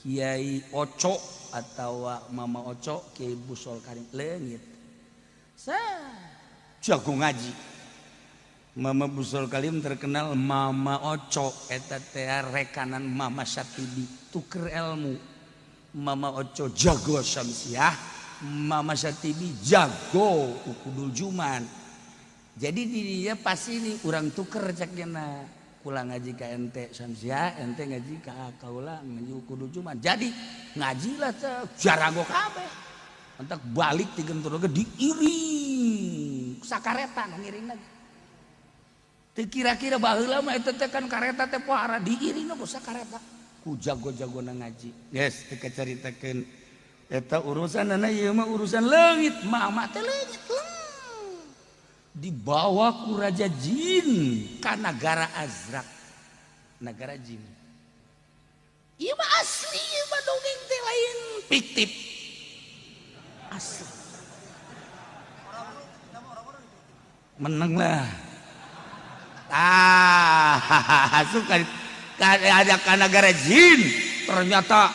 Kiai Oco atau Mama Oco, Kiai Busol Karim leungit. Sa jago ngaji. Mama Busol Karim terkenal, Mama Oco eta teh rekanan Mama Satibi, tuker ilmu. Mama Oco jago Syamsiah, Mama Satibi jago Uqudul Juman. Jadi di dia pas ini urang tuker, cakna kula ngaji ka ente Syamsiah, ente ngaji ka kaula ngaji Uqudul Juman. Jadi ngaji lah jarago kabeh. Entak balik ti Gentur diiring sakareta nu ngiring lagi. Teu kira-kira baheula mah eta teh kan kareta teh pohara, diiring ku sakareta ku jago-jagona ngaji. Yes, teu kacaritakeun eta urusanana, ieu mah urusan leungit. Mama teh leungit, dibawa ku raja jin ka nagara Azrak, nagara jin. Ieu mah asli, ieu mah dongeng teh lain fiktif, asli. Menang lah. Ah, suka ada ka nagara jin, ternyata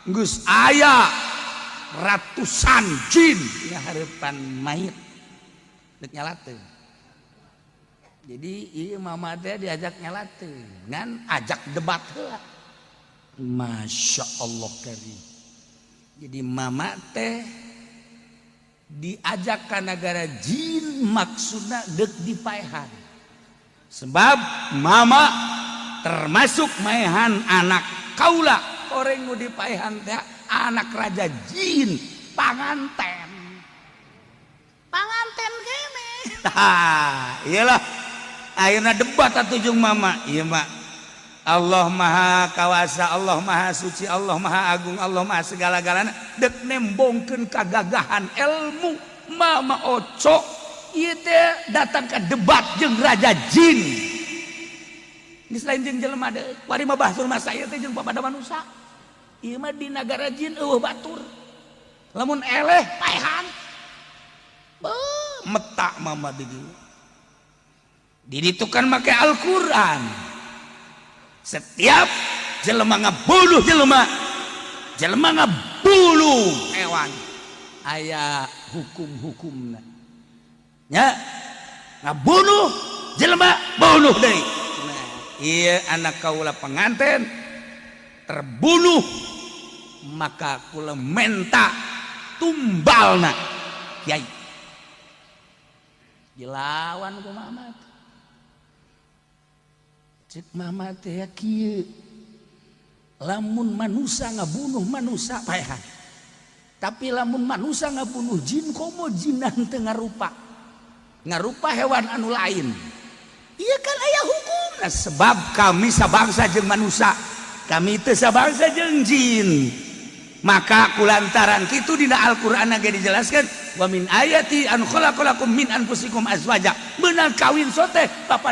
geus aya ratusan jin ngahareupan mayit dek nyalateun. Jadi ieu mama teh diajak nyalateun, ngan ajak debat heula. Masya Allah karim. Jadi mama teh diajak ke negara jin maksudna dek dipaehan, sebab mama termasuk maehan anak kaula. Orang nu dipaehan teh anak raja jin, panganten, panganten kene. Tah, iyalah akhirnya debat atuh jeung mama. Ieu mah Allah Maha Kawasa, Allah Maha Suci, Allah Maha Agung, Allah Maha segala-galana. Dek nembongkeun kagagahan ilmu Mama Oco ieu teh datang ke debat jeung raja jin. Geus lain jeung jelema deui, kuari mah bahsul masa ieu teh jeung papada manusia. Ieu mah di nagara jin euweuh batur. Lamun eleh paehan. Beuh, metak mama di dieu. Di ditu kan make Al-Qur'an. Setiap jelema ngabunuh jelema, jelema ngabunuh hewan, aya hukum-hukumna nya. Ngabunuh jelema, bunuh deui. Nah, iya, anak kaula pengantin terbunuh, maka kula menta tumbalna, kiai. Dilawan ku mama. Cek mama teh kieu, lamun manusia ngabunuh manusia paehan, tapi lamun manusia ngabunuh jin, komo jinan teu ngarupa, ngarupa hewan anu lain, iya kan aya hukum. Nah, sebab kami sabangsa jeung manusia, kami teu sabangsa jeung jin. Maka kulantaran kitu dina Al-Qur'an ge dijelaskan, wa min ayati an khalaqalakum min anfusikum azwaja, beunang kawin sote.